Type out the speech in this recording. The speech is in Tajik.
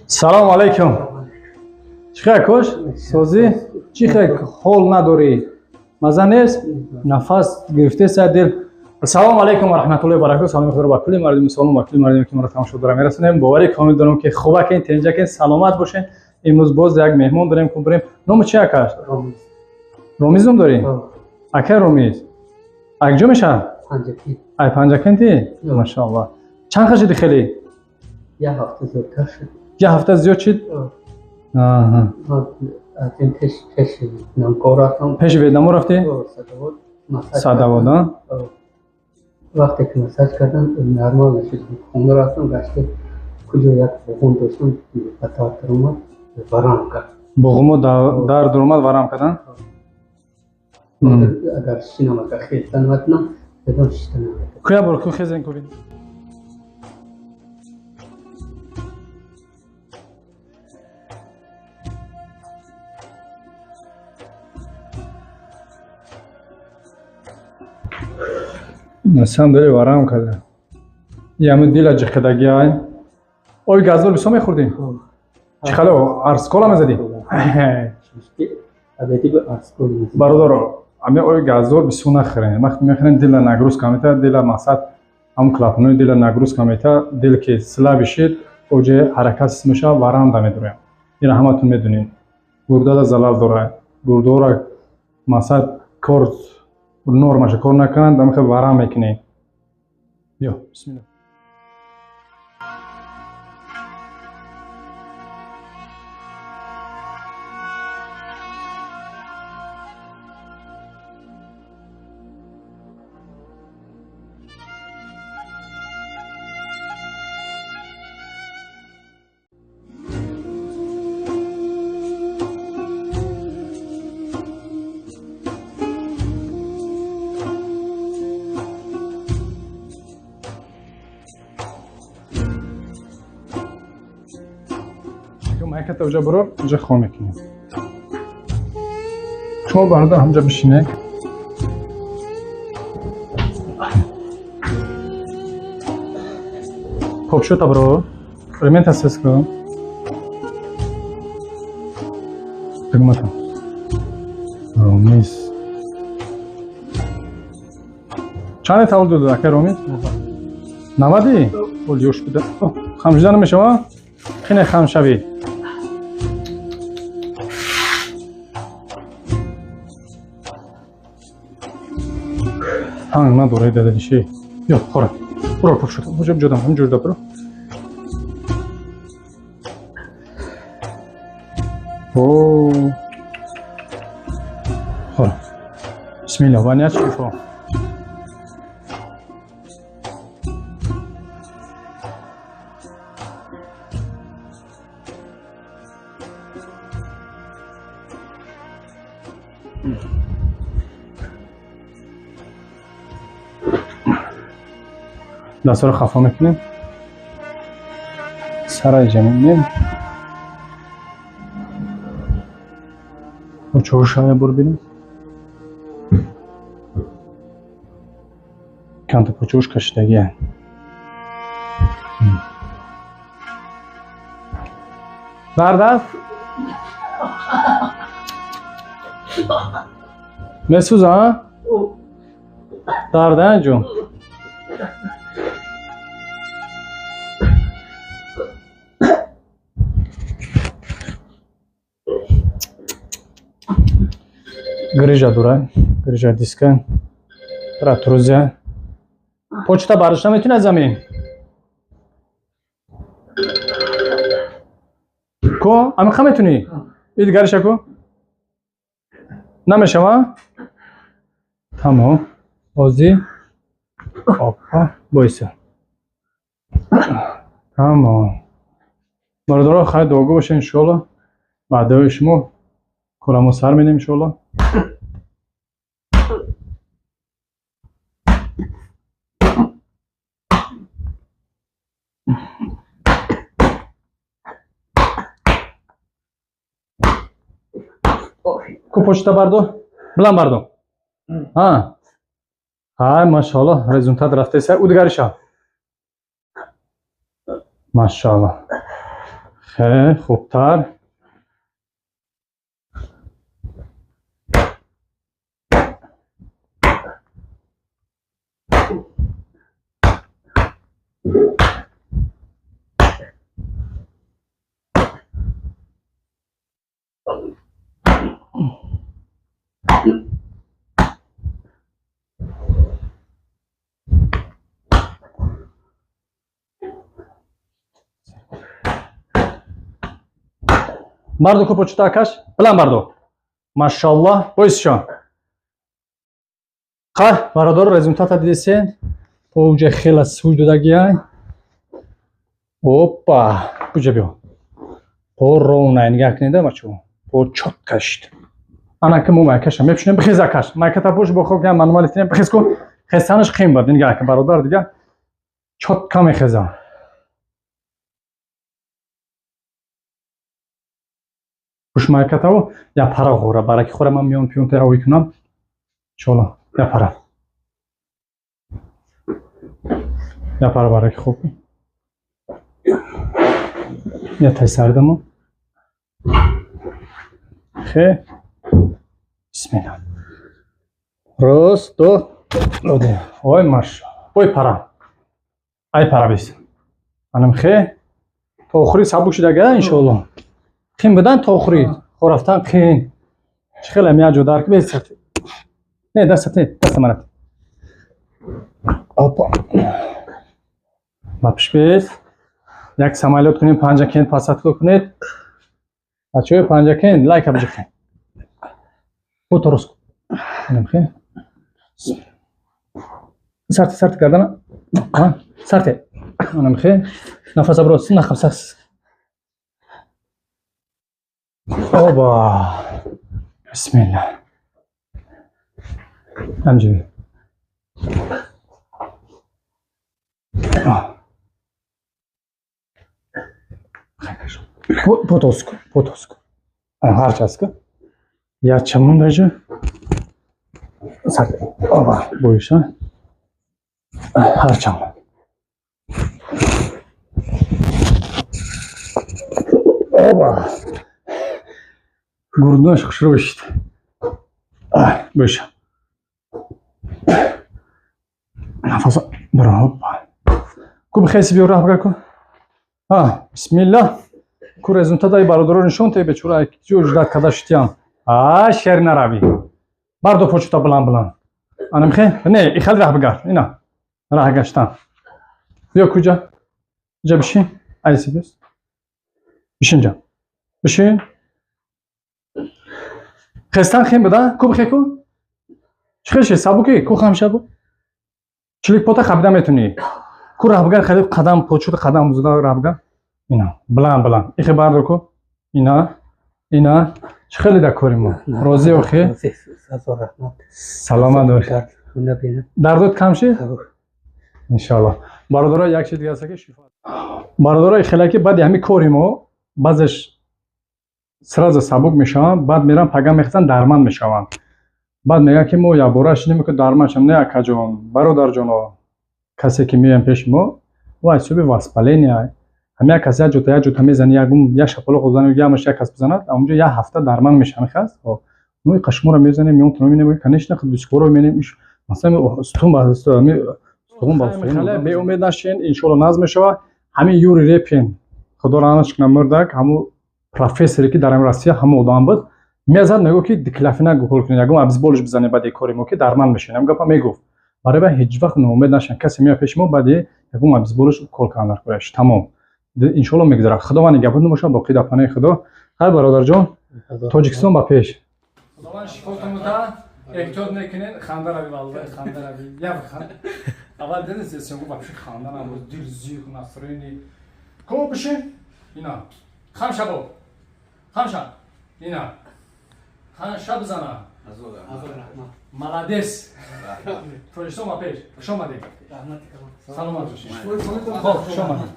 Салому алайкум. Чӣ хел, кош? Созӣ? Чӣ хел ҳол надорӣ? Маза нест? Нафас гирифтеса дил. Салому алайкум ва раҳматуллоҳи ва баракатуҳ. Саломи худро ба кулли мардуми мусулмон, ба кулли мардуме, ки моро тамошо доранд, мерасонем. Боварӣ комил дорам, ки хубакин, тинҷакин, саломат бошен. Имрӯз боз як меҳмон дорем, ки бурем. Номи чи, акаш? Ромиз. Ромиз ном дорӣ? Акай Ромиз. Акҷо мешавад? Панҷакент. Ай Панҷакенти? Машааллоҳ. Чанд хел шуди хеле? Як ҳафта зиёдтар шуд. Як ҳафта зиёд шид? Аҳа. Аз ин пеш Вьетнамкор рафтам. Пеши Вьетнамо рафтӣ? Садовод массаж. Садовод, а? Вақте ки массаж кардан, нормал нашуд. Хона рафтам, гашта куҷо як буғум доштам, ба дард даромад, варам кард. Буғумо дард омад, варам кардан? Агар шинам, агар хезтан наметунам, бедон шиштан наметунам. Куя бор, ку хезен, ку бин. На самом деле варам карда. Ями дила ҷиқидаги ай. Ой газдор бисёр мехӯрдӣ? Чӣ хеле арскола мезадӣ? Бародаро, ами ой газдор бисёр нахӯрен. Вақте мехӯрен, дила нагрузка мета, дила мақсад ҳам клапанои дила нагрузка мета, дил ки сила бишид, оҷе ҳаракат сис мешава, варам да медурем. Ина ҳаматон медонед. Гурдада залал дорад. Гурдора мақсад кор нормаша кор накунанд, ами хел варам мекунед. Ё, бисмилла. Майката уҷа бурор, уҷа хом мекунем. Шумо, бародар, ҳамҷа бишинед. Попшота бро, ремента сес кун. Бигумата. Ромиз. Чанде таваллуд дод, ака Ромиз? 90-и? Ол ёш буда. Хам шуда намешава? Хеле хам шавӣ. Ҳанг надорад дададиши. Ё, хора. Буро пушт. Буҷа ҷодам, ҳам ҷурда буро. О. Хора. Бисмилла, ва ният шифо. Дастро хафа мекунем, сара иҷа мемонем, чоршая бур бинем, камта почош кашидагия. Дард аст, месӯза, дард ҷон. Грыжа дора, грыжа диска, протрузия. Почта бардошта метавонӣ аз замин? Ко, амиқа метавонӣ? И дигариша ку? Намешава? Тамом. Ҳозир. Опа, бойса. Тамом. Бародаро, хайр, дуогӯ бошед, иншоалло. Баъдаи шумо корамо сар медем, иншоалло. Ку почта бардо? Билан бардо. Ҳа. Ҳай, машаалло, результат рафтеса. Ӯ дигариша. Машаалло. Хе, хубтар. Бардо ку почута акаш? Билан бардо. Машаллоҳ, бойсшон. Қа, бародаро результата дидесен? По уҷа хела суҷ додагиай. Опа, буҷа биё. По ровно нигаҳ кунед, бачаҳо. По чётко шид. Ана ки мо майкаша мепӯшем, бихез акаш. Майката пӯш бо хок мануали тинем, бихез ку. Хезтанаш қим бад, нигаҳ кун бародар дига. Чётко мехезам. Пӯш майкатаву я пара хӯра, бараки хӯра ман миён пиёнта авӣ кунам. Иншоалло, я пара. Я пара бараки хуб. Я тай сардамо. Хе. Бисмилла. Рост, ду, доде. Ой, машалло. Ой пара. Ай пара бис. Анам хе. То охири сабук шудага иншоалло. Қин будан то охири. Хо рафтан қин. Чӣ хеле як ҷо дарк бес. Не, дастат не, даста манат. Опа. Ба пиш бес. Як самолёт кунем, Панҷакент посадка кунед. Бачаҳои Панҷакент лайка биҷиқед. Бо торос кун. Анам хе. Сарти, сарти гардана. Сарти. Анам хе. Нафаса бро, нахам сас. Оба. Бисмилла. Ҳамҷи. Потоску, потоску. Ҳарчаску. Ячамон даҷа. Сарти. Оба, боиша. Ҳарчам. Оба. Гурдунаш хушрӯ шид. Боиша. Нафаса бро, опа. Ку бихеси биё раҳ бигар ку. Бисмилла. Ку результат ай бародаро нишон те бечура ҷо ждат када шитиям. Шер наравӣ. Бардо почута билан билан. Ана михе? Не, ихел раҳ бигар. Ина. Раҳ гаштан. Биё куҷа? Ҷа бишин. Айси бис. Бишин ҷа. Бишин. Хестан хем буда? Ку бихе ку? Чӣ хел ши? Сабуки? Ку хамша бу? Чилик пота хабида метунӣ. Ку раҳ бигар хеле қадам почута қадам зуда раҳ бигар. Ина, билан билан. Ихе бардор ку. Ина, ина. Чӣ хеле да кори мо? Розӣ охи? Саломат бош. Дардот кам шид? Иншоалло. Бародаро як чиз дига аст ки шифо. Бародаро хеле ки баъди ҳамин кори мо баъзеш сразу сабук мешаванд, баъд меран пага мехезанд, дарманд мешаванд. Баъд мегӯянд ки мо якбора шидем ки дарманд шавем. Не, акаҷон, бародарҷоно, касе ки меоянд пеши мо, ӯ аз ҳисоби воспаления. Ҳам як кас як ҷота як ҷота мезани, як шапалоқ бизани, ямаш як кас бизанад, онҷо як ҳафта дарманд мешаванд. Хас? Мо қашморо мезанем, меом туно мебинем, конечно, дискоро мебинем, масалан, стун ба стун ба беумед нашин, иншоалло назм мешавад. Ҳамин Юрий Репин, Худо раҳматаш кунад мурдак, ҳамун профессоре ки дар Россия ҳамон одам буд, мезад мегуфт ки диклофенак укол кунед, ягон обезболиш бизанед баъди кори мо ки дарманд мешавед. Ҳамин гапа мегуфт. Барои ба ҳеҷ вақт ноумед нашавед. Касе меояд пеши мо баъди ягон обезболиш укол кардан дар кораш. Тамом. Иншоалло мегузарад. Худованд нигаҳбон бошад, боқӣ дар паноҳи Худо. Хайр бародарҷон, Тоҷикистон ба пеш. Худованд шифотон буда, эҳтиёт мекунед, ханда рави валлоҳи ханда рави. Я ханда. Аввал дидед, сенгу вообще ханда набуд, дил зиқ, настроение. Ко бишин? Ина. Хам шабо. Хам ша. Ина. Хан шаб зана. Молодец. Тоҷикистон ба пеш. Хуш омадед. Саломат бошед. Хоб, хуш омадед.